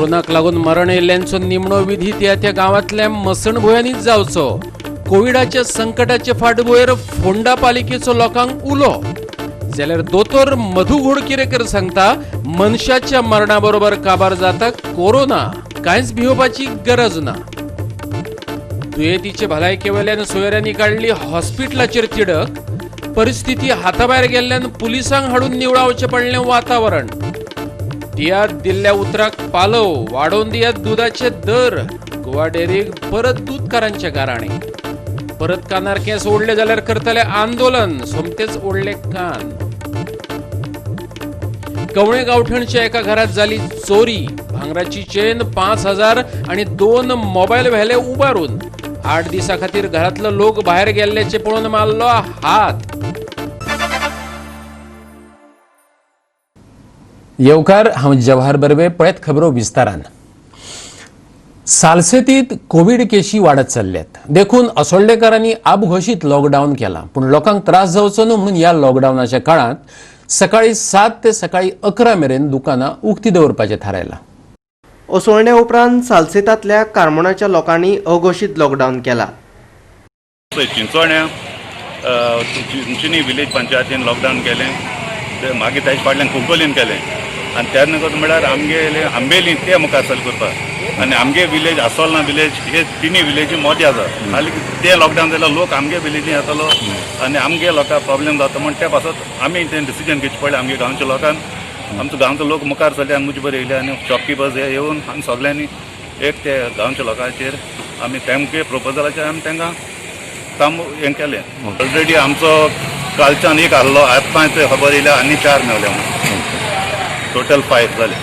कोरोनाक लागून मरण येयल्ल्यांचो निमणो विधी त्या त्या गांवांतल्या मसणभुंयांनीच जावचो. कोविडाच्या संकटाचे फाटभुंयेर फोंडा पालिकेचो लोकांक उलो. जाल्यार दोतोर मधू घोडकिरेकर सांगता, मनशाच्या मरणा बरोबर काबार जाता कोरोना, कांयच भिवपाची गरज ना. दुयेंतीचे भलायके वयल्यान सोयऱ्यांनी काडली हॉस्पिटलाचेर तिडक. परिस्थिती हाताभायर गेल्ल्यान पुलिसांक हाडून निवळावचें पडलें वातावरण. दियात दिल्ल्या उतराक पालव, वाडोवन दियात दुदाचे दर. गोवा डेअरीक परत दूदकारांचे गाराणे. परत कानार केंस ओडले जाल्यार करतले आंदोलन, सोमतेच ओडले कान. कवळे गावठणच्या एका घरात जाली चोरी. भांगराची चेन, 5,000 आणि 2 मोबायल व्हेले उबारून. 8 दिसा खातीर घरातलो लोक भायर गेल्ल्याचे पळोवन मारलो हात. येवकार, हांव जवाहर बर्वे. पळयत खबरो विस्तारान. सालसेतीत कोवीड केशी वाडत चल्ल्यात, देखून असोल्डेकारांनी आपघोशीत लॉकडावन केला. पूण लोकांक त्रास जावचो न्हू म्हणून ह्या लॉकडावनाच्या काळांत सकाळी 7 ते सकाळी 11 मेरेन दुकानां उक्ती दवरपाचें थारायलां. असोळण्या उपरांत सालसेतांतल्या कारमोणाच्या लोकांनी अघोशीत लॉकडावन केला. चिंचोण्या चिंचिनी विलेज पंचायतीन लॉकडावन केलें, मागीर ताचे फाटल्यान कुंकळीन केलें आनी त्या नंतर म्हळ्यार आमगेले आंबेली ते मुखार चालू करपाक आनी आमगे विलेज आसोलना विलेज हे तिनूय विलेजी मोदें आसा. खाली ते लॉकडावन जाल्यार लोक आमगे विलेजी येतलो आनी आमगे लोकांक प्रॉब्लेम जाता म्हण ते पासत आमी तें डिसिजन घेवचें पडलें. आमगे गांवच्या लोकांक, आमचो गांवचो लोक मुखार चल्ले आनी म्हजे बरें येयले आनी शॉपकिपर्स हे येवन आमी सगल्यांनी एक ते गांवच्या लोकांचेर आमी तेमगे प्रपोजलाचेर आमी तांकां काम हें केलें. ऑलरेडी आमचो कालच्यान एक आहलो, आतां ते खबर येयल्या आनी 4 मेवले म्हणून टोटल 5 जाले.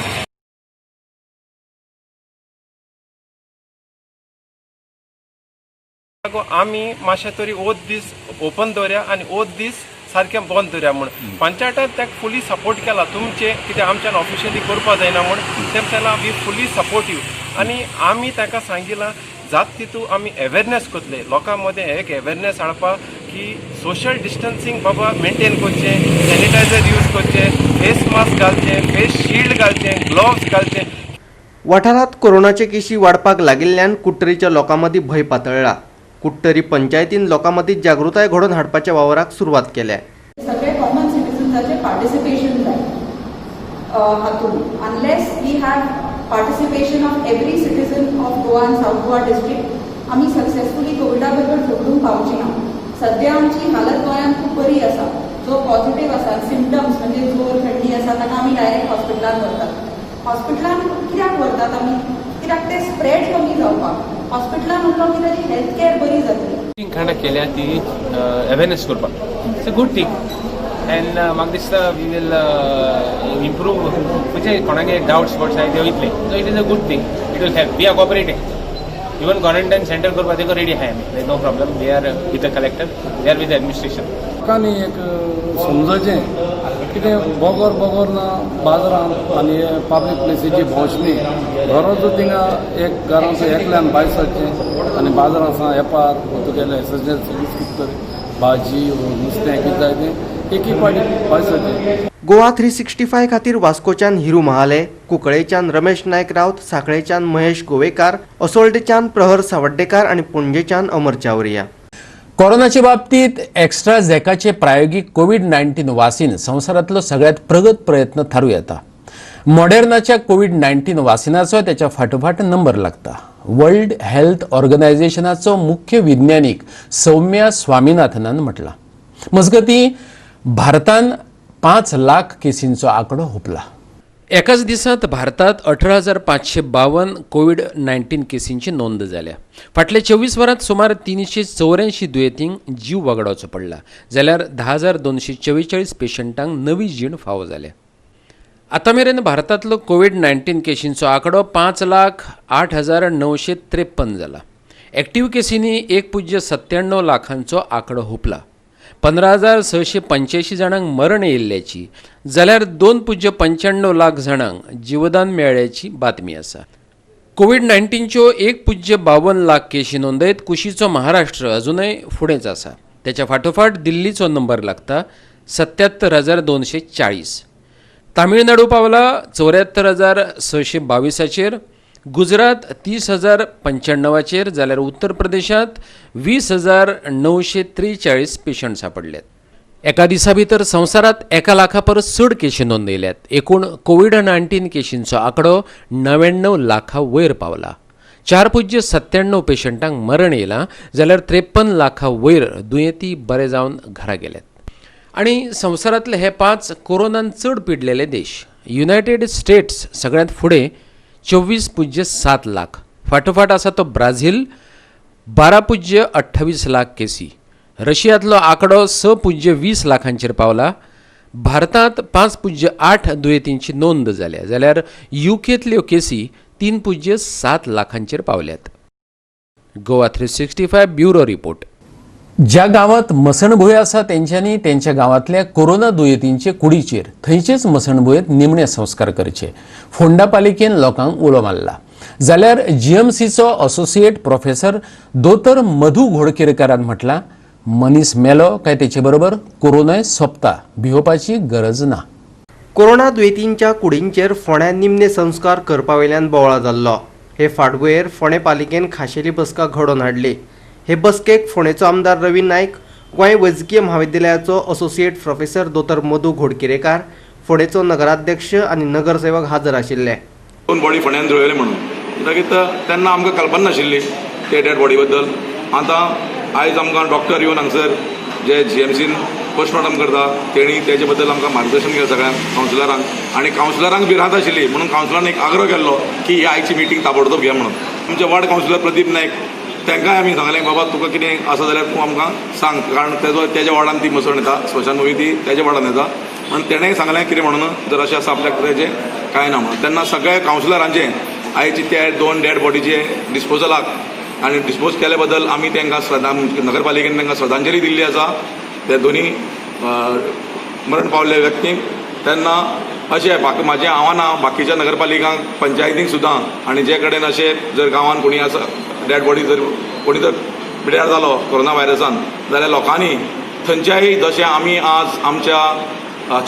आमी मातशें तरी ओत दीस ओपन दवरया आनी ओत दीस सारकें बंद दवरया म्हूण पंचायतान ताका फुली सपोर्ट केला. तुमचें कितें आमच्यान ऑफिशियली करपा जायना म्हूण तेम सांगलां, we fully support you. आनी आमी ताका सांगिलां, जात तितू आमी अवेरनेस करतले लोकां मदें, एक अवेरनेस हाडपाक की सोशल डिस्टन्सींग बाबा मेंटेन करचें, सॅनिटायझर यूज करचें, फेस मास्क घालचें, फेस शिल्ड घालचें, ग्लोव्स घालचें. वाठारांत कोरोनाचे केशी वाडपाक लागिल्ल्यान कुडटरीच्या लोकां मदीं भंय पातळ्ळा. कुडटरी पंचायतीन लोकां मदीं जागृताय घडोवन हाडपाच्या वावराक सुरवात केल्या. सगळे कॉमन सिटीजन्साचे पार्टिसिपेशन जाय हातून. Unless we have participation of every citizen of Goa and South Goa district, आमी सक्सेसफुली कोविडा बरोबर झगडूंक पावची ना. सद्या आमची हालत गोंयांत खूब बरी आसा. जो पॉझिटिव्ह आसा, सिमटम्स म्हणजे जोर, थंडी आसा, ताका आमी डायरेक्ट हॉस्पिटलान व्हरतात. हॉस्पिटलान कित्याक व्हरतात आमी? कित्याक ते स्प्रेड कमी जावपाक. हॉस्पिटलान उरलो की ताजी हेल्थ केअर बरी जातली. खाणां केल्या ती अवेरनेस करपाक, it's a good thing and म्हाका दिसता we will improve, म्हणजे कोणागे डावट्स स्पॉट्स आहाय ते वयतले. So it is a good thing, it will help. We are cooperating, even quarantine centre करपाक तेका रेडी आहाय आमी. No problem, we are with the collector, we are with administration. लोकांनी एक समजचें कितें बोगोर बोगोर ना बाजारांत आनी पब्लीक प्लेसीची भोंवच न्ही. घराचो थिंगा एक घरांचो एकल्यान भायर सरचें आनी बाजारांत सा येपार तुगेलें एसेन्शियल सर्वीस कितें तरी भाजी नुस्तें कितें जाय तें एक एक फावटी भायर सरचें. गोवा 365 खातीर वास्कोच्यान हिरू महाले, कुंकळेच्यान रमेश नायक रावत, सांखळेच्यान महेश गोवेकार, असोल्डेच्यान प्रहर सावड्डेकार आनी पणजेच्यान अमर चावरिया. कोरोनाच्या बाबतीत एक्स्ट्राझेकाचे प्रायोगिक कोविड-19 वासीन संवसारांतलो सगळ्यात प्रगत प्रयत्न थारूं येता. मॉडर्नाच्या कोविड-19 वासिनाचो त्याच्या फाटोफाट नंबर लागता. वर्ल्ड हेल्थ ऑर्गनायझेशनाचो मुख्य विज्ञानीक सौम्या स्वामीनाथनान म्हटलां. मजगतीं, भारतान 5 लाख केसींचो आंकडो हुपला. एकाच दिसांत भारतात 18,552 कोविड-19 केसींची नोंद जाल्या. फाटल्या 24 वरांत सुमार 384 दुयेंतींक जीव वगडावचो पडला, जाल्यार 10,244 पेशंटांक नवी जीण फावो जाल्या. आतां मेरेन भारतांतलो कोविड-19 केशींचो आंकडो 5,08,953 जाला. एक्टीव केसींनी 1.97 लाखांचो आंकडो हुपला. 15,685 जाणांक मरण येयल्ल्याची, जाल्यार 2.95 लाख जाणांक जिवदान मेळ्ळ्याची बातमी आसा. कोविड-19च्यो 1.52 लाख केशी नोंदयत कुशीचो महाराष्ट्र अजुनय फुडेंच आसा. त्याच्या फाटोफाट दिल्लीचो नंबर लागता, 77,240. तामिळनाडू पावला 74,622चेर. गुजरात 30,095चेर जाल्यार उत्तर प्रदेशांत 20,943 पेशंट सांपडल्यात. एका दिसा भितर संवसारांत 1 लाखा परस चड केशी नोंदयल्यात. एकूण कोवीड 19 केशींचो आंकडो 99 लाखा वयर पावला. 4.97 पेशंटांक मरण येयलां जाल्यार 53 लाखा वयर दुयेंती बरे जावन घरा गेल्यात. आनी संवसारांतले हे 5 कोरोनान चड पिडलेले देश. युनायटेड स्टेट्स सगळ्यांत फुडें 24.7 लाख, फाटोफाट आसा तो ब्राझील 12.28 लाख केसी. रशियांतलो आंकडो 6.20 लाखांचेर पावला. भारतांत 5.8 दुयेंतींची नोंद जाल्या जाल्यार युकेंतल्यो केसी 3.7 लाखांचेर पावल्यात. Goa 365 bureau report. ज्या गांवांत मसणभूंय आसा तेंच्यांनी तेंच्या गांवांतल्या कोरोना दुयेंतींचे कुडीचेर थंयचेच मसणभुंयेंत निमणे संस्कार करचे, फोंडा पालिकेन लोकांक उलो मारला. जाल्यार जीएमसीचो असोसिएट प्रोफेसर दोतोर मधू घोडकिरकारान म्हटलां, मनीस मेलो काय तेचे बरोबर कोरोनाय सोंपता, भिवपाची गरज ना. कोरोना दुयेंतींच्या कुडींचेर फोंड्या निमणे संस्कार करपा वयल्यान बोवाळ जाल्लो. हे फाटभुंयेर फोंडें पालिकेन खाशेली बसका घडोवन हाडली. हे बसकेक फोंडेचो आमदार रवी नायक, गोंय वैजकीय म्हाविद्यालयाचो असोसिएट प्रोफेसर दोतोर मधू घोडकिरेकार, फोंडेचो नगराध्यक्ष आनी नगरसेवक हाजर आशिल्ले. दोन बॉडी फोंड्यान जुळयले म्हणून म्हणटकीर तेन्ना आमकां कल्पना नाशिल्ली ते डेड बॉडी बद्दल. आतां आयज आमकां डॉक्टर येवन हांगसर जे जीएमसीन पोस्टमॉर्टम करता तेणी तेजे बद्दल आमकां मार्गदर्शन केलें सगळ्यांक कावन्सिलरांक, आनी कावन्सिलरांक भिरांत आशिल्ली म्हणून कावन्सिलरान एक आग्रो केल्लो की ही आयची मिटींग ताबडतोब घे म्हणून. आमचे वॉर्ड कावन्सिलर प्रदीप नायक तांकांय आमी सांगलें, बाबा तुका कितें आसा जाल्यार तूं आमकां सांग, कारण तेजो तेज्या वॉर्डान ती मसण येता, स्मशानभुमी ती तेज्या वॉर्डान येता म्हणून तेणेंय सांगलें कितें म्हणून जर अशें आसा आपल्याक तेजें कांय ना म्हणून. तेन्ना सगळ्या कावन्सिलरांचें आयची त्या 2 डेड बॉडीचे डिस्पोजलाक आनी डिस्पोज केल्या बद्दल आमी तांकां श्रद्धा नगरपालिकेन तांकां श्रद्धांजली दिल्ली आसा त्या दोनी मरण पावल्ल्या व्यक्तींक. तेन्ना अशें बाकी म्हाजें आव्हान आहा बाकीच्या नगरपालिकांक, पंचायतींक सुद्दां, आनी जे कडेन अशें जर गांवांत कोणी आसा डेड बॉडी जर कोणी जर पिड्यार जालो कोरोना व्हायरसान जाल्यार लोकांनी थंयच्याय जशें आमी आज आमच्या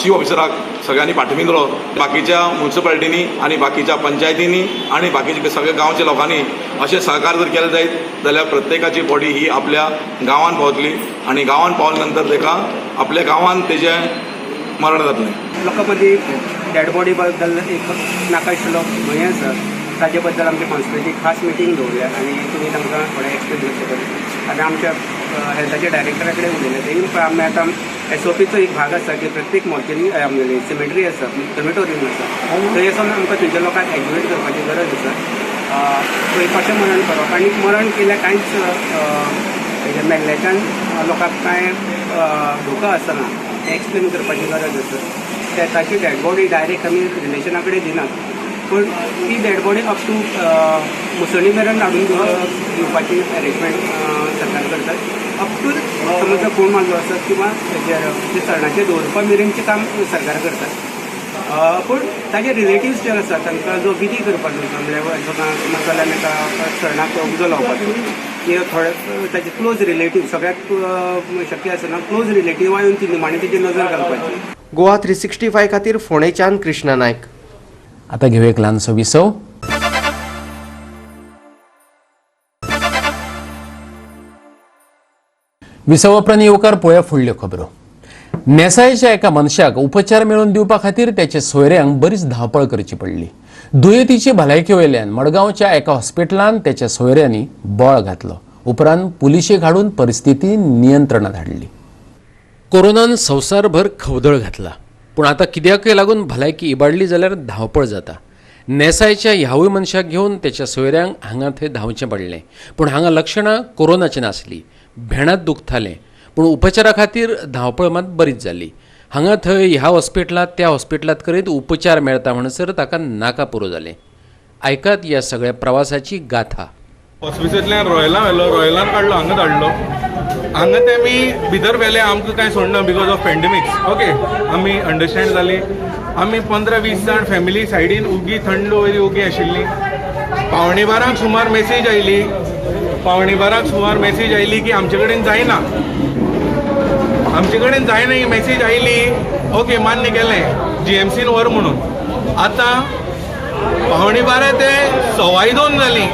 चीफ ऑफिसराक सगळ्यांनी पाठिंबो दिलो, बाकीच्या म्युन्सिपालिटींनी आनी बाकीच्या पंचायतींनी आनी बाकीच्या सगळ्या गांवच्या लोकांनी अशें सहकार जर केलें जायत जाल्यार प्रत्येकाची बॉडी ही आपल्या गांवांत पावतली आनी गांवांत पावल्या नंतर ताका आपल्या गांवांत तेजें मरण जातलें. लोकां मदीं डेड बॉडी बद्दल एक नाका आशिल्लो भंय आसा, ताजे बद्दल आमच्या कावन्सिलाची खास मिटींग दवरल्या आनी तुमी तांकां थोडें एक्सप्लेन करचें पडलें. आनी आमच्या हेल्थाच्या डायरेक्टरा कडेन उलयलें, तेणी आमी आतां एसओपीचो एक भाग आसा की प्रत्येक मॉर्चरी आमगेली सिमेट्री आसा, क्रिमेटोरियम आसा, थंय वचून आमकां थंयच्या लोकांक एज्युकेट करपाची गरज आसा. थंय कशें मरण करप आनी मरण केल्यार कांयच मेल्ल्याच्यान लोकांक कांय धोका आसना तें एक्सप्लेन करपाची गरज आसा. ताची डेड बॉडी डायरेक्ट आमी रिलेशना कडेन दिनात, पूण ती डेड बॉडी अप टू मुसणी मेरेन हाडून दिवपाची अरेंजमेंट सरकार करतात. अप टू समज कोण मारलो आसत किंवा हेजेर सरणाचेर दवरपा मेरेनचें काम सरकार करतात. पूण ताजे रिलेटिव्स जे आसा तांकां जो विधी करपाचो आसा, म्हणल्यार जाल्यार ताका सरणाक उजो लावपाचो, की थोडे ताचे क्लोज रिलेटीव, सगळ्याक शक्य आसना, क्लोज रिलेटिव्हा येवन ती निमाणी तेजी नजर घालपाची. गोवा 365 खातीर फोंडेच्यान कृष्णा नायक. आता घेऊ एक ल्हानसो विसव. विसव उपरांत येवकार पळोवया फुडल्यो खबरो. नेसायच्या एका मनशाक उपचार मेळोवन दिवपा खातीर त्याच्या सोयऱ्यांक बरीच धांवपळ करची पडली. दुयेंतीचे भलायके वयल्यान मडगांवच्या एका हॉस्पिटलांत त्याच्या सोयऱ्यांनी बोळ घातलो. उपरांत पुलिशेक हाडून परिस्थिती नियंत्रणात हाडली. कोरोनान संवसारभर खवदळ घातला, पूण आतां कित्याकय लागून भलायकी इबाडली जाल्यार धांवपळ जाता. नेसायच्या ह्यावूय मनशाक घेवन त्याच्या सोयऱ्यांक हांगा थंय धांवचें पडलें. पूण हांगा लक्षणां कोरोनाची नासली, भेणांत दुखतालें, पूण उपचारा खातीर धांवपळ मात बरीच जाली. हांगा थंय ह्या हॉस्पिटलांत त्या हॉस्पिटलांत करीत उपचार मेळटा म्हणसर ताका नाका पुरो जालें. आयकात ह्या सगळ्या प्रवासाची गाथा. हॉस्पिटलांतल्यान रॉयलान व्हेलो, रॉयलान काडलो, हांगा धाडलो. हांगा ते आमी भितर व्हेले, आमकां कांय सोडना because of pandemics. Okay, आमी अंडरस्टँड जाली. आमी 15-20 जाण फॅमिली सायडीन उगी थंड वयली उगी आशिल्ली. 11:45 सुमार मॅसेज आयली, 11:45 सुमार मॅसेज आयली की आमचे कडेन जायना, आमचे कडेन जायना ही मॅसेज आयली. ओके, मान्य केलें, जीएमसीन व्हर म्हणून. आतां 11:45 ते 2:15 जालीं,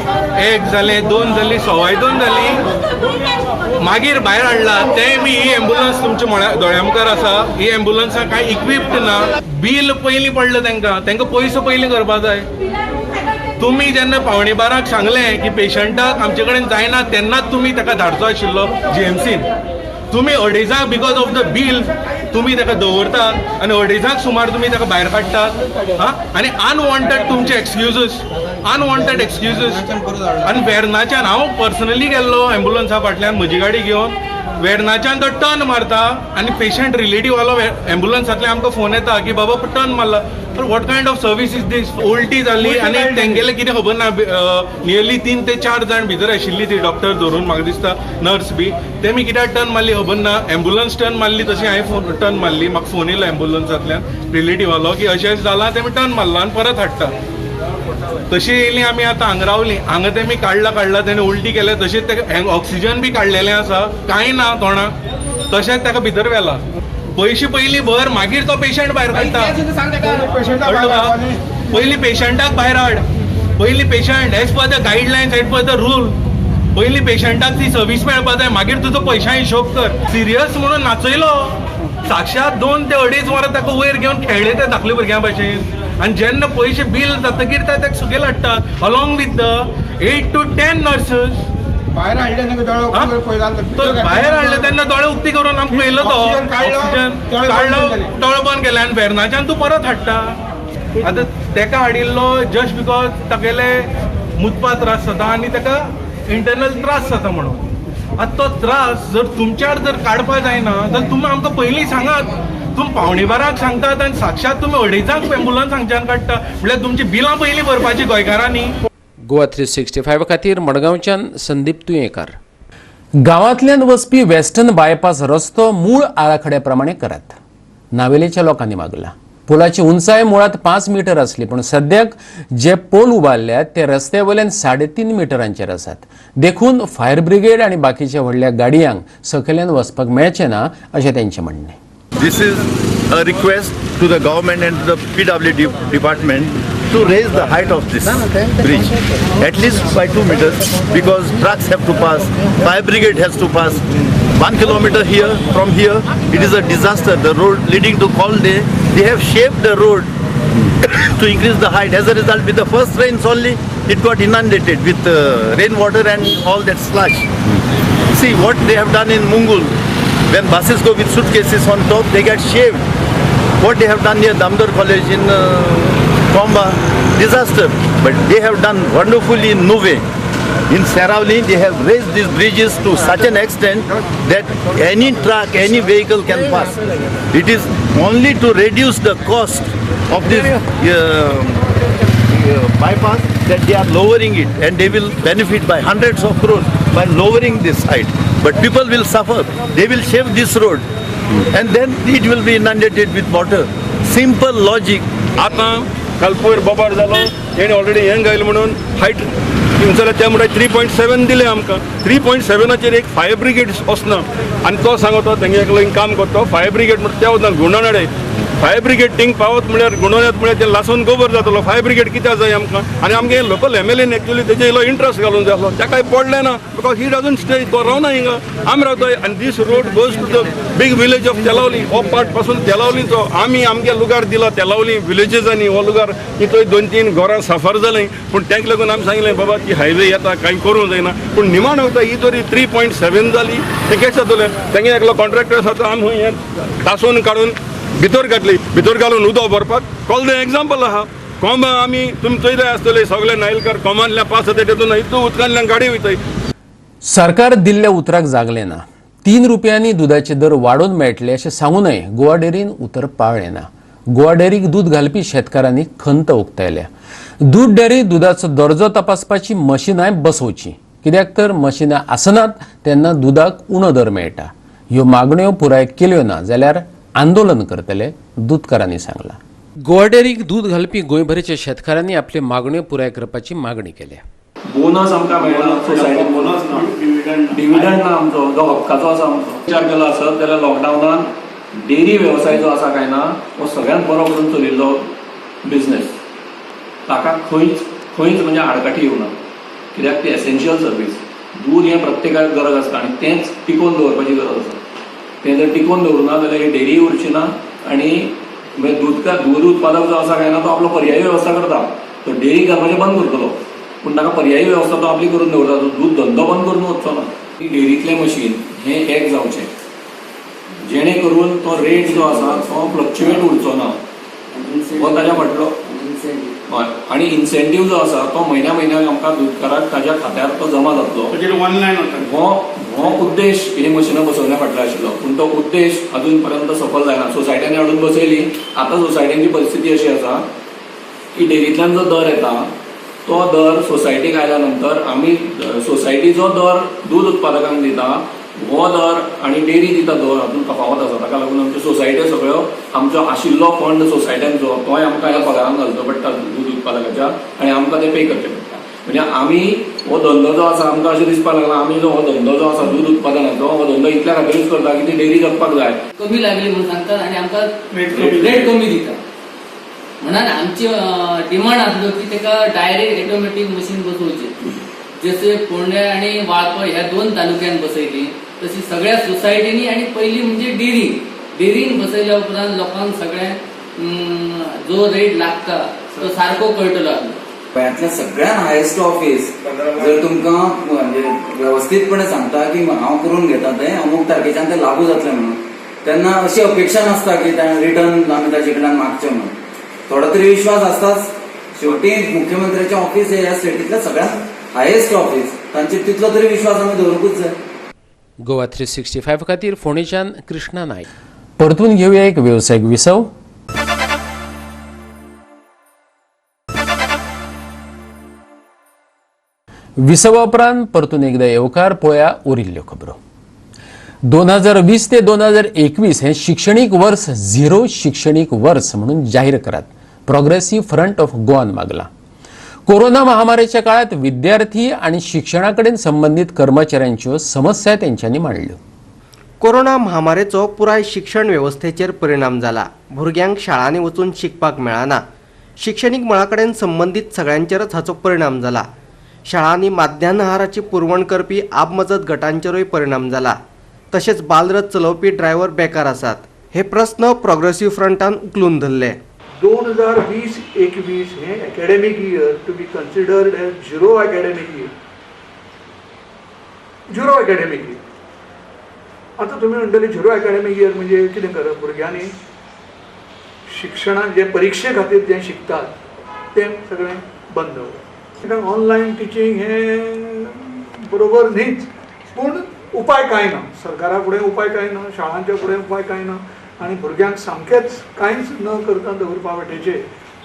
1 जालें, 2 जालीं, 2:15 जालीं, मागीर भायर हाडला. तें बी ही एम्बुलन्स तुमच्या दोळ्या मुखार आसा. ही एम्बुलन्सां कांय इक्विप्ड ना. बील पयलीं पडलें तांकां, तांकां पयसो पयलीं करपा जाय. तुमी जेन्ना 11:45 सांगलें की पेशंटाक आमचे कडेन जायना, तेन्नाच तुमी ताका धाडचो आशिल्लो जीएमसीन. तुमी 2:30 because of the bill तुमी ताका दवरतात आनी 2:30 सुमार तुमी ताका भायर काडटात. हां, आनी अनवॉन्टेड तुमचे एक्सक्युजीस, अनवॉन्टेड एक्सक्युजीस. आनी वेर्नाच्यान हांव पर्सनली गेल्लो एम्बुलन्सा फाटल्यान म्हजी गाडी घेवन. वेर्नाच्यान तो टर्न मारता आनी पेशंट रिलेटीव आलो, एम्बुलन्सांतल्यान आमकां फोन येता की बाबा टर्न मारला. तर what kind of service is this? उल्टी जाली आनी तेंगेलें कितें खबर ना. नियरली 3 ते 4 जाण भितर आशिल्ली ती, डॉक्टर धरून म्हाका दिसता नर्स बी. तेमी कित्याक टर्न मारली खबर ना. एम्बुलन्स टर्न मारली तशी हांवें फोन टर्न मारली. म्हाका फोन येयलो एम्बुलन्सांतल्यान रिलेटीवालो की अशें अशें जालां, तेमी टर्न मारला आनी परत हाडटा. तशी येयली आमी आतां हांगा रावली. हांगा तेमी काडला काडला, तेणी उल्टी केल्या, तशेंच ताका ऑक्सिजन बी काडलेलें आसा, कांय ना तोंडाक, तशेंच ताका भितर व्हेला. पयशे पयलीं भर, मागीर तो पेशंट भायर काडटा. पयलीं पेशंटाक भायर हाड, पयलीं patient as per the guidelines, as per the rule, पयलीं पेशंटाक ती सर्वीस मेळपा जाय, मागीर तुजो पयशां हिशोब कर. सिरियस म्हणून नाचयलो साक्षात 2 ते 2.5 वरां ताका वयर घेवन खेळ्ळे ते धाकले भुरग्यां भशेन. आनी जेन्ना पयशे बील जातकीर ते ताका सकयल हाडटात along with the 8 to 10 nurses. भायर हाडले भायर हाडले तेन्ना दोळे उक्ती करून आमकां पळयलो, तो ऑक्सिजन काडलो, दोळे बंद केले आनी वेर्नाच्यान तूं परत हाडटा. आतां तेका हाडिल्लो जस्ट because तागेले मुतपा त्रास जाता आनी ताका इंटरनल त्रास जाता म्हणून. आतां तो त्रास जर तुमच्यार जर काडपा जायना जाल्यार तुमी आमकां पयलीं सांगात. तुमी 11:45 सांगतात आनी साक्षात तुमी 2:30 एम्बुलन्स हांगच्यान काडटा, म्हळ्यार तुमची बिलां पयलीं भरपाची गोंयकारांनी. गोवा 365 खातीर मडगांवच्यान संदीप तुयेंकार. गांवांतल्यान वचपी वेस्टर्न बायपास रस्तो मूळ आराखड्या प्रमाणे करात, नावेलेच्या लोकांनी मागला. पुलाची उंचाय मुळात 5 मिटर आसली, पूण सद्याक जे पोल उबारल्यात ते रस्त्या वयल्यान 3.5 मिटरांचेर आसात. देखून फायर ब्रिगेड आनी बाकीच्या व्हडल्या गाडयांक सकयल्यान वचपाक मेळचें ना अशें तेंचें म्हणणें. This is a request to the government and to the PWD department to raise the height of this bridge at least by 2 meters, because trucks have to pass, fire brigade has to pass. 1 kilometer here, from here, it is a disaster. The road leading to Kolde, they have shaped the road to increase the height. As a result, with the first rains only, it got inundated with rainwater and all that sludge. See what they have done in Mungul. When buses go with suitcases on top, they get shaved. What they have done near Damodar College in Komba, disaster. But they have done wonderfully in Nuve. In Saravali, they have raised these bridges to such an extent that any truck, any vehicle can pass. It is only to reduce the cost of this bypass that they are lowering it, and they will benefit by hundreds of crores by lowering this height. But people will suffer. They will shave this road and then it will be inundated with water. Simple logic. आतां काल पयर बोबार जालो, तेणी already हें घायलें म्हणून height जाल्यार ते म्हणटा 3.7 दिले आमकां. 3.7 एक फायर ब्रिगेड वचना आनी तो सांगता तेंगे एकलो काम करता फायर ब्रिगेड म्हणटा ते वचना गुंडोनाडे फायर ब्रिगेड थिंग पावत म्हळ्यार गुंडोण्यात म्हळ्यार ते लासून गोबर जातलो. फायर ब्रिगेड कित्याक जाय आमकां? आनी आमगे लोकल एमएलएन एक्चुअली तेजे इल्लो इंट्रस्ट घालून जाय आसलो, ताकाय पडलें ना because he doesn't stay, तो रावना हिंगा, आमी रावताय. आनी this road goes to the big village of Telaulim. हो पार्ट पासून तेलावलीचो आमी आमगे लुगार दिला तेलावली विलेजीसांनी. हो लुगार थंय 2-3 घरां साफर जालीं, पूण तांकां लागून आमी सांगलें बाबा ती हायवे येता कांय करूंक जायना. पूण निमाण वता ही जरी 3.7 जाली तें कशें जातलें? तेंगे एकलो कॉन्ट्रॅक्टर आसा तो आमी हें तासून काडून भितर घातली, भितर घालून उदक भरपाक कॉल एग्जाम्पल आहा कोंबा. आमी तुमी चोयले आसतले सगळे नायलकर कोमांतल्यान पास जाता तेतून इतू उदकांतल्यान गाडी वयताय. सरकार दिल्ल्या उतराक जागलें ना. 3 रुपयांनी दुदाचे दर वाडोवन मेळटले अशें सांगूनय गोवा डेअरीन उतर पाळ्ळें ना. गोवा डेअरीक दूद घालपी शेतकारांनी खंत उक्तायल्या. दूद डेअरी दुदाचो दर्जो तपासपाची मशिनांय बसोवची, कित्याक तर मशिनां आसनात तेन्ना दुदाक उणो दर मेळटा. ह्यो मागण्यो पुराय केल्यो ना जाल्यार आंदोलन करतले, दूदकारांनी सांगलां. गोवा डेअरीक दूद घालपी गोंयभरीच्या शेतकारांनी आपल्यो मागण्यो पुराय करपाची मागणी केल्या. बोनस आमकां मेळना सोसायटीन, बोनस ना, डिविडंड ना आमचो जो हक्काचो आसा आमचो. विचार केलो आसत जाल्यार लॉकडावनान डेअरी वेवसाय जो आसा काय ना हो सगळ्यांत बरो करून चलिल्लो बिझनेस. ताका खंयच खंयच म्हणजे आडकाठी येवना, कित्याक ती एसेन्शियल सर्वीस. दूद हें प्रत्येकाक गरज आसता आनी तेंच टिकोवन दवरपाची गरज आसा. तें जर टिकोवन दवरुना जाल्यार ही डेअरी उरची ना आनी म्हणजे दूद उत्पादक जो आसा काय ना तो आपलो पर्यायी वेवस्था करता. तो डेअरी करपाचें बंद करतलो, पूण ताका पर्यायी वेवस्था तो आपली करून दवरता. तो दूद धंदो बंद करून वचचो ना. डेअरींतलें मशीन हें एक जावचें, जेणे करून तो रेट जो आसा तो फ्लक्च्युएट उरचो ना. हो ताज्या फाटलो हय. आनी इन्सेंटीव जो आसा तो म्हयन्या म्हयन्याक आमकां दुदकाराक ताज्या खात्यार तो जमा जातलो. ऑनलायन हो हो उद्देश ही मशिनां बसोवण्या फाटलो आशिल्लो, पूण तो उद्देश अजून पर्यंत सफल जायना. सोसायट्यांनी हाडून बसयली. आतां सोसायट्यांची परिस्थिती अशी आसा की डेअरींतल्यान जो दर येता तो दर सोसायटीक आयल्या नंतर आमी सोसायटी जो दर दूद उत्पादकांक दिता हो दर आनी डेअरी दिता दर हातूंत तफावत आसा. ताका लागून आमच्यो सोसायट्यो सगळ्यो आमचो आशिल्लो फंड सोसायट्यांचो तोय आमकां ह्या पगारान घालचो पडटा दूद उत्पादकाच्या आनी आमकां ते पे करचे पडटा. म्हणजे आमी हो धंदो जो आसा आमकां अशें दिसपाक लागला आमी जो हो धंदो जो आसा दूद उत्पादनाचो हो धंदो इतल्या खातीरूच करता की ती डेअरी जगपाक जाय. कमी लागली म्हणून सांगतात आनी आमकां रेट कमी दिता. म्हणून आमची डिमांड आसलो की ताका डायरेक्ट ऑटोमॅटीक मशीन बसोवचें. जशें फोंडें आनी वाळपय ह्या दोन तालुक्यान बसयली तशी सगळ्या सोसायटींनी आनी पयली म्हणजे डेअरी डेअरीन बसयल्या उपरांत लोकांक सगळ्यांक जो रेट लागता तो सारको कळटलो. गोंयांतलें सगळ्यात हायेस्ट ऑफिस जर तुमकां म्हणजे वेवस्थीतपणे सांगता की हांव करून घेता तें अमूक तारखेच्यान तें लागू जातलें म्हणून, तेन्ना अशी अपेक्षा नासता की रिटर्न आमी ताजे कडल्यान मागचें म्हणून. थोडो तरी विश्वास आसताच. शेवटी मुख्यमंत्र्याचें ऑफिस हें ह्या स्टेटींतलें सगळ्यात हायेस्ट ऑफिस, तांचेर तितलो तरी विश्वास आमी दवरुंकूच जाय. गोवा 365 खातीर फोंडेच्यान कृष्णा नायक. परतून घेवया एक वेवसायीक विसव. विसवा उपरांत परतून एकदा येवकार. पळया उरिल्ल्यो खबरो. 2020 ते 2021 हें शिक्षणीक वर्स झिरो शिक्षणीक वर्स म्हणून जाहीर करात, प्रोग्रेसिव्ह फ्रंट ऑफ गोवान मागला. कोरोना महामारीच्या काळात विद्यार्थी आनी शिक्षणा कडेन संबंदीत कर्मचाऱ्यांच्यो समस्या तेंच्यांनी मांडल्यो. कोरोना महामारीचो पुराय शिक्षण वेवस्थेचेर परिणाम जाला. भुरग्यांक शाळांनी वचून शिकपाक मेळना. शिक्षणीक मळा कडेन संबंदीत सगळ्यांचेरच हाचो परिणाम जाला. शाळांनी माध्यान्ह आहाराची पुरवण करपी आपमजत गटांचेरूय परिणाम जाला. तशेंच बालरथ चलोवपी ड्रायव्हर बेकार आसात. हे प्रस्न प्रोग्रेसिव्ह फ्रंटान उखलून धरले. 2020-21 हें academic year to be considered as zero academic year. Zero academic year. आतां तुमी म्हणटले झिरो एकाडेमीक इयर म्हणजे कितें करप? भुरग्यांनी शिक्षणाक जे परिक्षे खातीर जें शिकतात तें सगळें बंद दवरप. कित्याक ऑनलायन टिचींग हें बरोबर न्हीच, पूण उपाय कांय ना. सरकारा फुडें उपाय कांय ना, शाळांच्या फुडें उपाय कांय ना आनी भुरग्यांक सामकेंच कांयच न करता दवरपा वाटेचेर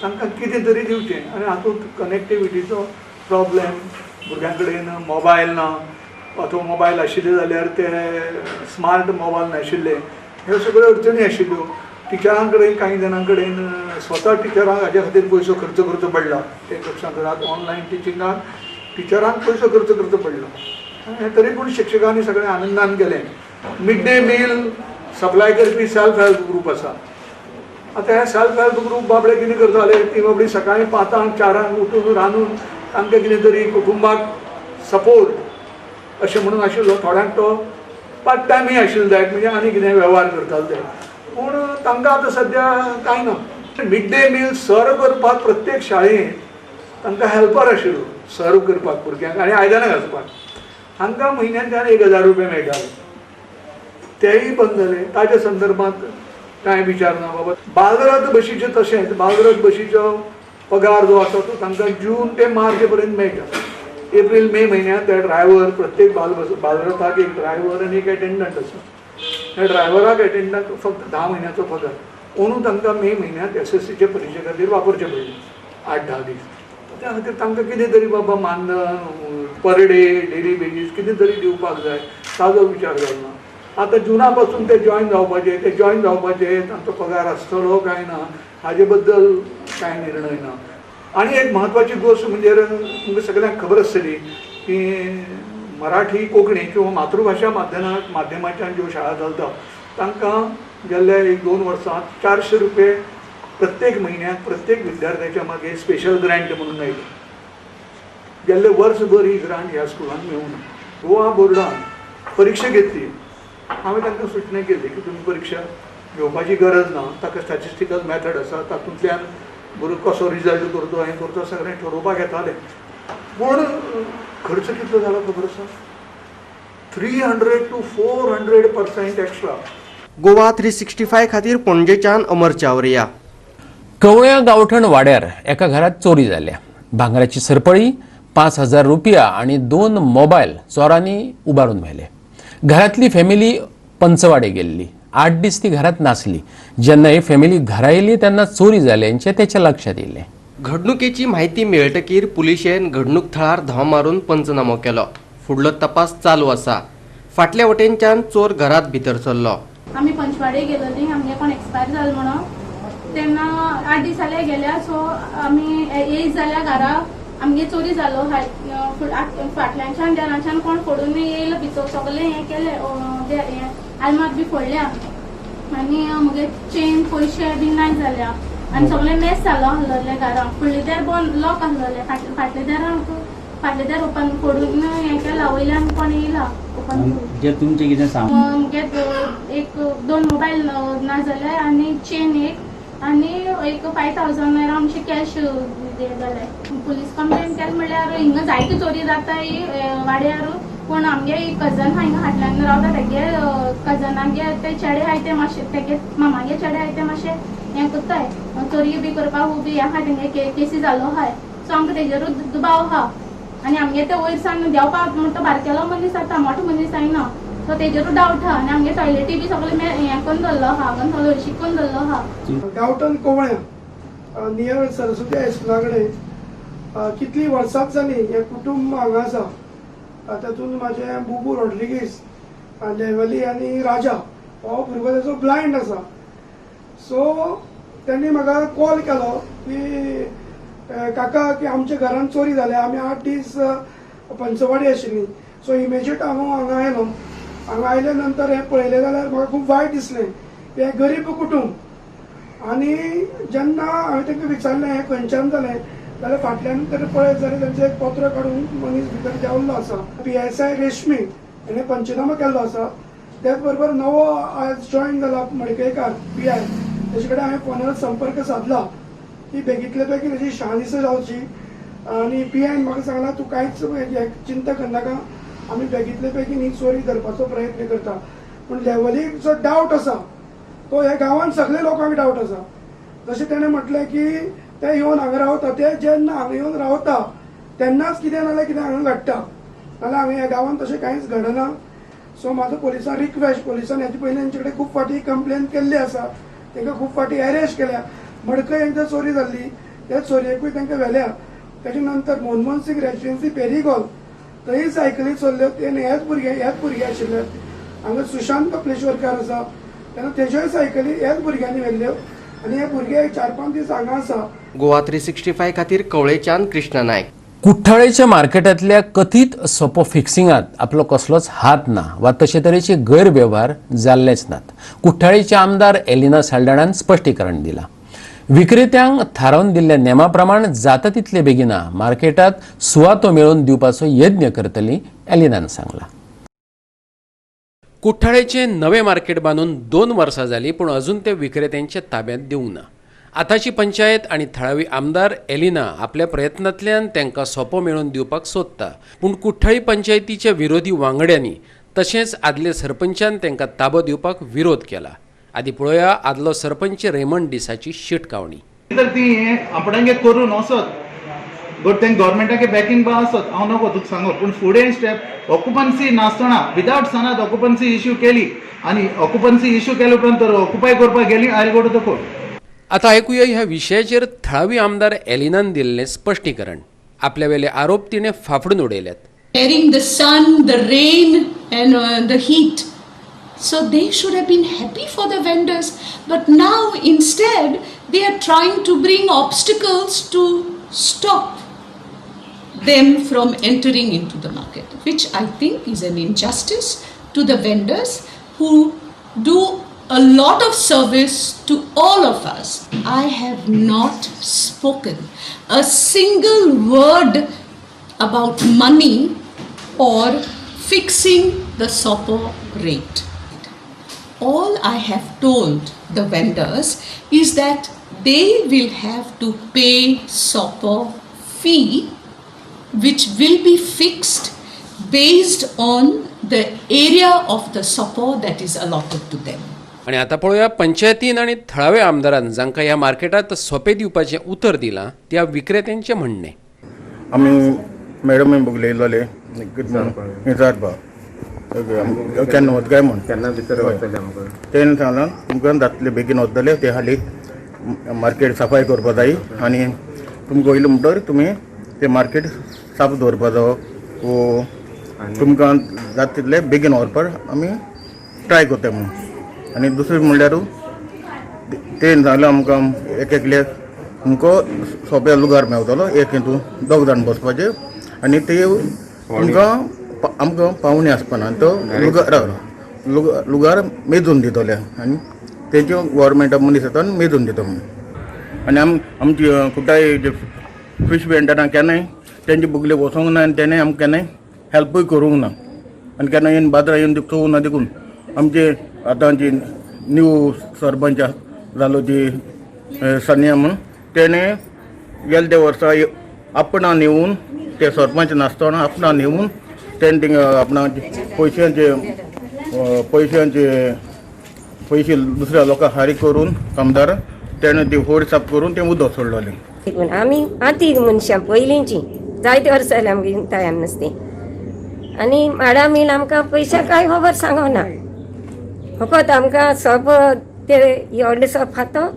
तांकां कितें तरी दिवचें. आनी हातूंत कनेक्टिविटीचो प्रॉब्लेम, भुरग्यां कडेन मोबायल ना अथवा मोबायल आशिल्ले जाल्यार ते स्मार्ट मोबायल नाशिल्ले, ह्यो सगळ्यो अडचणी आशिल्ल्यो. टिचरां कडेन कांय जाणां कडेन स्वता टिचरांक हाजे खातीर पयसो खर्च करचो पडला. ते लक्षांत धरात, ऑनलायन टिचिंगाक टिचरांक पयसो खर्च करचो पडलो. हें तरी पूण शिक्षकांनी सगळें आनंदान केलें. मिड डे मील सप्लाय करपी सेल्फ हेल्प ग्रूप आसा. आतां हे सेल्फ हेल्प ग्रूप बाबडे कितें करताले, ती बाबडी सकाळीं 5, 4 उठून रांदून तांकां कितें तरी कुटुंबाक सपोर्ट अशें म्हणून आशिल्लो. थोड्यांक तो पार्ट टायमूय आशिल्लो जायत, म्हणजे आनी कितें वेव्हार करताले ते, पूण तांकां आतां सद्या कांय ना. मिड डे मील सर्व करपाक प्रत्येक शाळेंत तांकां हेल्पर आशिल्लो सर्व करपाक भुरग्यांक आनी आयदनां घासपाक. हांकां म्हयन्याच्यान 1000 रुपया मेळटाले, तेय बंद जाले. ताच्या संदर्भात कांय विचार ना बाबा. बालरथ बशीचें तशेंच, बालरथ बशीचो पगार जो आसा तो तांकां जून ते मार्च पर्यंत मेळटा. एप्रील मे म्हयन्यांत ते ड्रायव्हर, प्रत्येक बालरथाक एक ड्रायव्हर आनी एक एटेंडंट आसा. ह्या ड्रायव्हराक एटेंडंटाक फक्त 10 म्हयन्याचो पगार. अंदू तांकां मे म्हयन्यांत SSCचे परिक्षे खातीर वापरचे पडले 8-10 दीस. त्या खातीर तांकां कितें तरी बाबा मानधन पर डे डेली बेजीस कितें तरी दिवपाक जाय, ताजो विचार जालो ना. आतां जुना पासून ते जॉयन जावपाचे, ते जॉयन जावपाचे तांचो पगार आसतलो काय ना हाजे बद्दल कांय निर्णय ना. आनी एक म्हत्वाची गोश्ट म्हणजे तुमकां सगळ्यांक खबर आसतली की मराठी कोंकणी किंवा मातृभाशा माध्यमाच्यान ज्यो शाळा चलता तांकां गेल्ल्या 1-2 वर्सांत 400 रुपये प्रत्येक म्हयन्याक प्रत्येक विद्यार्थ्याच्या मागीर स्पेशल ग्रांट म्हणून मेळटा. गेल्ले वर्सभर ही ग्रांट ह्या स्कुलान मेळूंक ना. गोवा बोर्डान परिक्षा घेतली, हांवें तांकां सुचोवणी केली की तुमी परिक्षा घेवपाची गरज ना, ताका स्टॅटिस्टिकल मॅथड आसा, तातूंतल्यान बरो कसो रिजल्ट करतो हें करतो सगळें ठरोवपाक येतालें. पूण खर्च कितलो जालो खबर आसा? 300 to 400% extra. Goa 365 खातीर पणजेच्यान अमर चावरिया. कवळ्या गांवठण वाड्यार एका घरात चोरी जाल्या. भांगराची सरपळी, 5000 रुपया आनी 2 मोबायल चोरांनी उबारून व्हेले. घरांतली फॅमिली पंचवाडे गेल्ली, 8 दीस ती घरात नासली. जेन्ना ही फॅमिली घरा येयली तेन्ना चोरी जाल्यांचें तेच्या लक्षात येयलें. घडणुकेची म्हायती मेळटकीर पुलिशेन घडणूक थळार धांव मारून पंचनामो केलो. फुडलो तपास चालू आसा. फाटल्या वटेनच्यान चोर घरात भितर सरलो. आमी पंचवाडे गेलेली, आमगे कोण एक्सपायर जालो म्हणून तेन्ना 8 दीस जाले गेल्या. सो आमी येयत जाल्यार घरा आमगे चोरी जालो. फाटल्यानच्यान देराच्यान कोण फोडून येयलो भितर, सगळें हें केलें, आलमार बी फोडल्या आनी मुगे चेन पयशे बी ना जाल्या आनी सगळें मेस जालो आसलें घरा. फुडलें दार बंद लॉक आसलें, फाटलें दारान फाटलें दार ओपन फोडून हें केलां, वयल्यान कोण येयला ओपन. जे तुमचें कितें सांग मुगे 1-2 मोबायल ना जाले आनी चेन एक आनी एक 5000 अरावंड कॅश जाले. पुलीस कंप्लेन केली म्हणल्यार हिंगा जायती चोरी जाता ही वाड्यार. पूण आमगे कजन आहा हिंगा फाटल्यान रावता, तेगे कजनागे ते चेडे आहाय ते मातशे तेगे मामागे चेडे आहाय ते मातशे हें करताय, चोरी बी करपाक बी आहा, तेंगे केसी जाल्लो आहाय. सो आमकां तेजेरूच दुबाव आहा आनी आमगे ते वयर सावन देंवपाक म्हणटा बारकेलो मनीस जाता, मोठो मनीस जायना, सो तेजेरूच डावट आहा. आनी आमगे टॉयलेटी बी सगळे हें करून दवरलो आहा, हांगा सगळो हरशीं करून दवरलो आहा. गांवठण कोवळ्या नियर सरस्वती हायस्कुला कडेन कितलीं वर्सांच जालीं हें कुटुंब हांगा आसा. तातूंत म्हाजें बुबू रॉड्रिगीस, लेवली आनी राजा हो भुरगो तेजो ब्लायंड आसा. सो तेणी म्हाका कॉल केलो की काका की आमच्या घरान चोरी जाल्या, आमी 8 दीस पंचवाडी आशिल्ली. सो इमिजिएट हांव हांगा आयलो. हांगा आयल्या नंतर हें पळयलें जाल्यार म्हाका खूब वायट दिसलें. हें गरीब कुटूंब आनी जेन्ना हांवें तांकां विचारलें हें खंयच्यान जालें जाल्यार फाटल्यान तर पळयत जाल्यार तांचें एक पत्र काडून मनीस भितर देंवल्लो आसा. PSI रेशमी हेणें पंचनामो केल्लो आसा. त्याच बरोबर नवो आयज जॉयन जाला मडकयकार PI, तेजे कडेन हांवें फोनार संपर्क सादला की बेगींतले बेगीन हेजी शहानिशा जावची आनी PIन म्हाका सांगलां तूं कांयच चिंता करनाका, आमी बेगींतले बेगीन ही चोरी धरपाचो प्रयत्न करता. पूण लेवलीक जो डावट आसा तो ह्या गांवांत सगळे लोकांक डावट आसा. जशें तेणें म्हटलें की ते येवन हांगा रावता, ते जेन्ना हांगा येवन रावता तेन्नाच कितें ना जाल्यार कितें हांगा घडटा, नाजाल्यार हांगा ह्या गांवांत तशें कांयच घडना. सो म्हाजो पोलिसांक रिक्वेस्ट, पोलिसान हेजे पयलीं तेंचे कडेन खूब फावटी कंप्लेन केल्ली आसा, तांकां खूब फावटी अरेस्ट केल्या. मडकय एकदां चोरी जाल्ली, त्या चोरयेकूय तांकां व्हेल्या. तेजे नंतर मनमोहन सिंग रेजिडेन्सी पेरिगॉल थंय सायकली चोरल्यो, ते ह्याच भुरगे आशिल्ले. हांगा सुशांत कपलेश्वरकार आसा, तेन्ना तेज्योय सायकली ह्याच भुरग्यांनी व्हेल्ल्यो आनी हे भुरगे 4-5 दीस हांगा आसा. गोवा 365 खातीर कवळेच्यान कृष्णा नायक. कुठ्ठाळेच्या मार्केटांतल्या कथीत सोपो फिक्सिंगात आपलो कसलोच हात ना वा तशे तरेचे गैरवेव्हार जाल्लेच नात. कुठ्ठाळेचे आमदार एलिना साल्डाणान स्पश्टीकरण दिलां. विक्रेत्यांक थारावन दिल्ल्या नेमा प्रमाण जाता तितले बेगिना मार्केटात सुवातो मेळोवन दिवपाचो यत्न करतली, एलिनान सांगला. कुठ्ठाळेचे नवे मार्केट बांदून 2 वर्सां जालीं, पूण अजून ते विक्रेत्यांच्या ताब्यांत दिवंक ना. आतांची पंचायत आनी थळावी आमदार एलिना आपल्या प्रयत्नांतल्यान तांकां सोपो मेळोवन दिवपाक सोदता, पूण कुठ्ठाळी पंचायतीच्या विरोधी वांगड्यांनी तशेंच आदले सरपंचान तांकां ताबो दिवपाक विरोध केला. आदी पळोवया आदलो सरपंच रेमंड डिसाची शिटकावणी. तर ती हें आपणागे करून वचत बट तें गव्हर्मेंटाके बॅकिंग बा आसत हांव नको तुका सांगो, पूण फुडें स्टेप ऑक्युपन्सी नासतना विदावट सनाद ऑक्युपन्सी इश्यू केली आनी ऑक्युपन्सी इश्यू केले उपरांत तर ऑक्युपाय करपाक गेली, I go to the court. आतां आयकुया ह्या विशयाचेर थळावी आमदार एलिनान दिल्लें स्पश्टीकरण. आपल्या वेले आरोप तिणें फाफडून उडयल्यात. Bearing the sun, the rain and the heat. So they should have been happy for the vendors, but now instead they are trying to bring obstacles to stop them from entering into the market, which I think is an injustice to the vendors who do a lot of service to all of us. I have not spoken a single word about money or fixing the Sopo rate. All I have told the vendors is that they will have to pay Sopo fee, which will be fixed based on the area of the Sopo that is allotted to them. आनी आतां पळोवया पंचायतीन आनी थळाव्या आमदारान जांकां ह्या मार्केटांत सोंपे दिवपाचें उतर दिलां त्या विक्रेत्यांचें म्हणणें. आमी मॅडमी बगलेलेले विचारपाक केन्ना वता काय म्हूण. केन्ना भितर वतले आमकां? तेणें सांगलां तुमकां जातले, बेगीन वतले ते. हाली मार्केट सफाय करपा जाय आनी तुमकां वयलें म्हणटकीर तुमी तें मार्केट साफ दवरपा जावो वो तुमकां जाता तितले बेगीन व्हरपाक आमी ट्राय करता म्हणून. आनी दुसरें म्हणल्यार तेणें सांगलें आमकां एक एकल्याक तुमकां सोंप्या लुगार मेवतलो, एक हितून दोग जाण बसपाचे आनी ते तुमकां आमकां पावणी आसपाना, तो लुगार लुगार मेजून दितले आनी तेंच्यो गोवोरमेंटा मनीस येता आनी मेजून दिता म्हणून. आनी आमची कुटाय जे फिश वेंडरां केन्नाय तेंचे बगले वचोंक ना आनी तेणें आमकां केन्नाय हेल्पूय करूंक ना आनी केन्ना येवन बाजारां येवन चोवूंक ना. देखून आमचे आतां जी न्यू सरपंच जालो ती सनिया म्हूण, तेणें गेले त्या वर्सा आपणान येवन ते सरपंच नासतना आपणान येवन तेणें थिंगा आपणा पयशांचे पयशांचे पयशे दुसऱ्या लोकांक फारीक करून कामदार तेणें ती होड साफ करून तें उदक सोडलेलें. आमी आंतीक मनशां पयलींची जायते वर्सां जालीं आमगे विकताय आमी नुस्तें आनी माडा मिल आमकां पयशे कांय खबर सांगना, फकत आमकां सोप ते व्हडले सोप खातो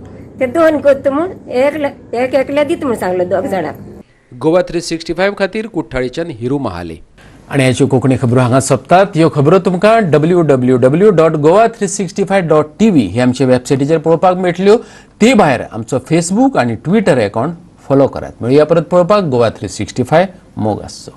ते दोन करता म्हूण एक एकल्या दिता म्हूण सांगलो दोग जाणांक. गोवा 365 खातीर कुठ्ठाळीच्यान हिरू महाले. आनी ह्याच्यो कोंकणी खबरो हांगा सोंपतात. ह्यो खबरो तुमकां www.goa365.tv हे आमचे वेबसायटीचेर पळोवपाक मेळटल्यो. ते भायर आमचो फेसबूक आनी ट्विटर अकावंट फॉलो करात. मेळुया परत पळोवपाक गोवा 365. मोग आसचो.